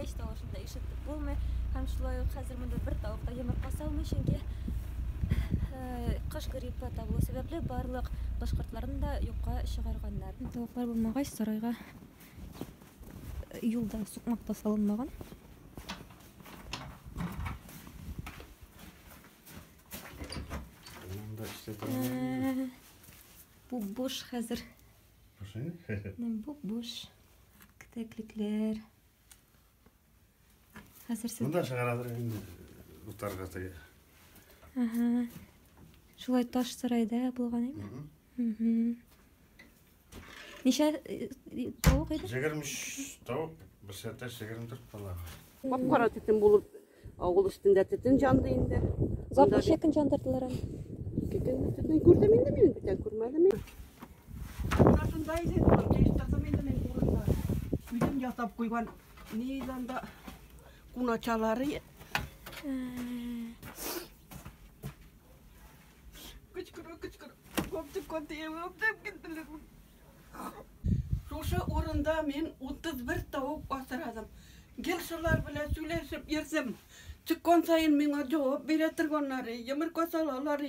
Әтәч тавышын да ишетеп булмый. Һәм шулай ук хәзер монда бер тавык та йомырка салмый, чөнки кош гриппы табылу сәбәпле барлык кош-кортларны да юкка чыгарганнар. Тавыклар булмагач, сарайга юл да, сукмак та салынмаган. Бу буш хәзер. Буш инде? Бу буш. Кетәклекләр. Хәзер сез... Монда чыгарадыр инде утарга теге. Ага. Шулай таш сарайда булган име? Ничә тавык иде? 23 тавык, бер сәтәш 24 бала. Кап-кара төтен булып, авыл өстендә төтен җанды инде. Озак ничә көн җандырдылар аны? Ике көн төтен күрдем инде мин, бүтән күрмәдем. Менә шунда иде, җыештырдым инде мин урында. Үзем ясап куйган ни анда куначалары. Кычкыра, кычкыра. Коптып, коптып, коптып киттеләр. Шушы урында мин 31 тавык асрадым. Гел шулар белән сөйләшеп йөрдем. Чыккан саен миңа җавап бирә торганнар, йомырка салалар.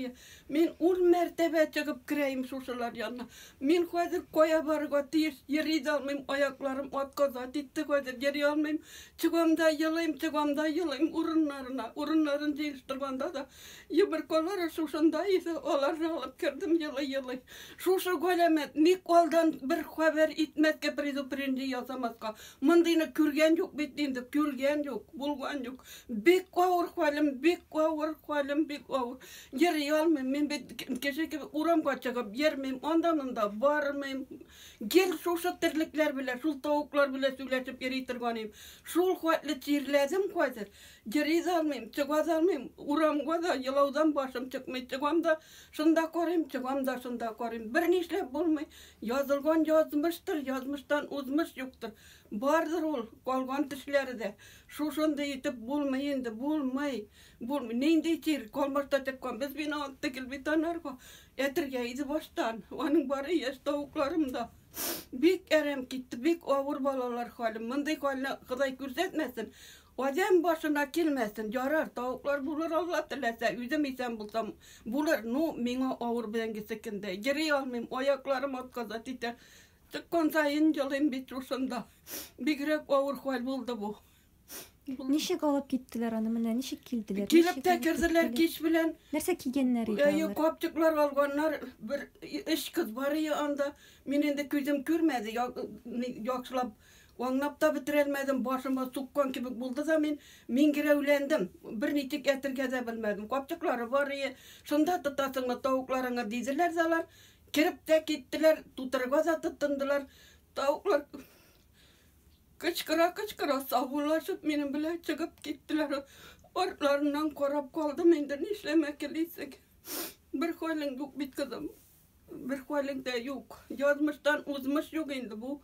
Мин ун мәртәбә чыгып керәем шушылар янына. Мин хәзер кая барырга тиеш, йөри дә алмыйм, аякларым отказать итте хәзер, йөри алмыйм. Чыгам да елыйм, чыгам да елыйм урыннарына. Урыннарын җыештырганда да йомыркалары шушында иде, аларны алып кердем елый-елый. Шушы галәмәт, ник алдан бер хәбәр итмәскә, предупреждение ясамаска? Мондыйны күргән юк бит инде, күргән юк, булган юк. Бик авыр хәлем, бик авыр хәлем, бик авыр. Йөри алмыйм, мин бит кеше кебек урамга чыгып йөрмим, анда-монда бармыйм. Гел шушы терлекләр белән, шул тавыклар белән сөйләшеп йөри торган идем. Шул хәтле чирләдем хәзер. Йөри дә алмыйм, чыга да алмыйм. Урамга да елаудан башым чыкмый. Чыгам да шунда карыйм, чыгам да шунда карыйм. Берни эшләп булмый. Язылган язмыштыр, язмыштан узмыш юктыр. Бардыр ул, калган тешләре дә. Шушындый итеп булмый инде, булмый. Булмый. Нинди чир, Калмашта чыккан. Без виноват түгел бит анарга. Әтергә иде баштан. Аның бары яшь тавыкларым да. Бик әрәм китте, бик авыр балалар хәлем. Мондый хәлне Ходай күрсәтмәсен. Адәм башына килмәсен, ярар, тавыклар булыр, Алла теләсә, үзем исән булсам, булыр. Ну, миңа авыр бүгенге көндә. Йөри алмыйм, аякларым отказать итә. Чыккан саен елыйм бит шушында. Бигрәк авыр хәл булды бу. Ничек алып киттеләр аны менә, ничек килделәр? Килеп тә керделәр кич белән. Нәрсә кигәннәр иде алар? Капчыклар алганнар, бер өч кыз бар иде анда. Мин инде күзем күрмәде, яхшылап аңлап та бетерәлмәдем, башыма суккан кебек булды да мин миңгерәүләндем. Бер ничек әтергә дә белмәдем. Капчыклары бар иде, шунда тотасыңмы тавыкларыңа диделәр дә алар. Кереп тә киттеләр, тутырырга да тотындылар. Тавыклар кычкыра-кычкыра саубуллашып минем белән чыгып киттеләр. Артларыннан карап калдым инде, нишләмәк телисең. Бер хәлең юк бит, кызым. Бер хәлең дә юк. Язмыштан узмыш юк инде бу.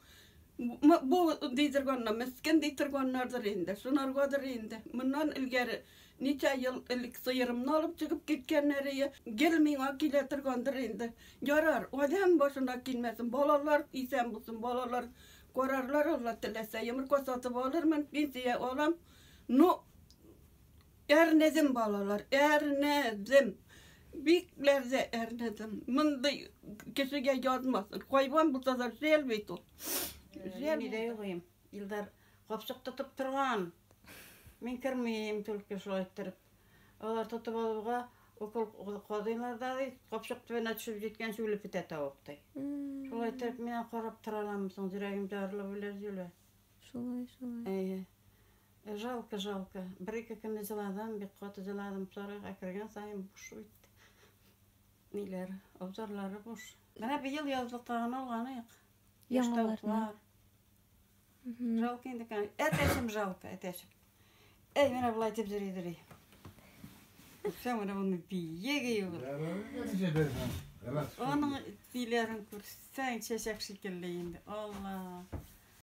Бу ди торганнар, мескен ди торганнардыр инде, шунаргадыр инде. Моннан элгәре ничә ел элек сыерымны алып чыгып киткәннәр ие. Гел миңа килә торгандыр инде. Ярар, адәм башына килмәсен, балалар исән булсын, балалар карарлар, Алла теләсә. Йомырка сатып алырмын, пенсия алам. Ну, әрнедем, балалар, әрнедем. Бикләр дә әрнедем. Мондый кешегә язмасын. Хайван булса да жәл бит ул. Жәл. Мин өйдә юк идем. Илдар капчык тотып торган. Мин кермим, түлке шулай иттереп. Алар тотып алуга укол кадыйлар да, ди, капчык төбенә төшеп җиткәнче үлеп бетә тавык, ди. Шулай иттереп мин карап тора аламмы соң, йөрәгем жарылып үләр җүлә. Шулай, шулай. Әйе. Жалко, жалко. Бер-ике көнне җыладым, бик каты җыладым. Сарайга кергән саен буш бит. Ниләр, абзарлары буш. Менә быел язлыкта гына алган идек. Яңаларны. Жалко инде, конечно. Әтәчем жалко, әтәчем. Әй, менә болай итеп йөри йөри. Күрсәң, менә моны биек ул. Аның тиләрен күрсәң, чәчәк шикелле инде. Алла.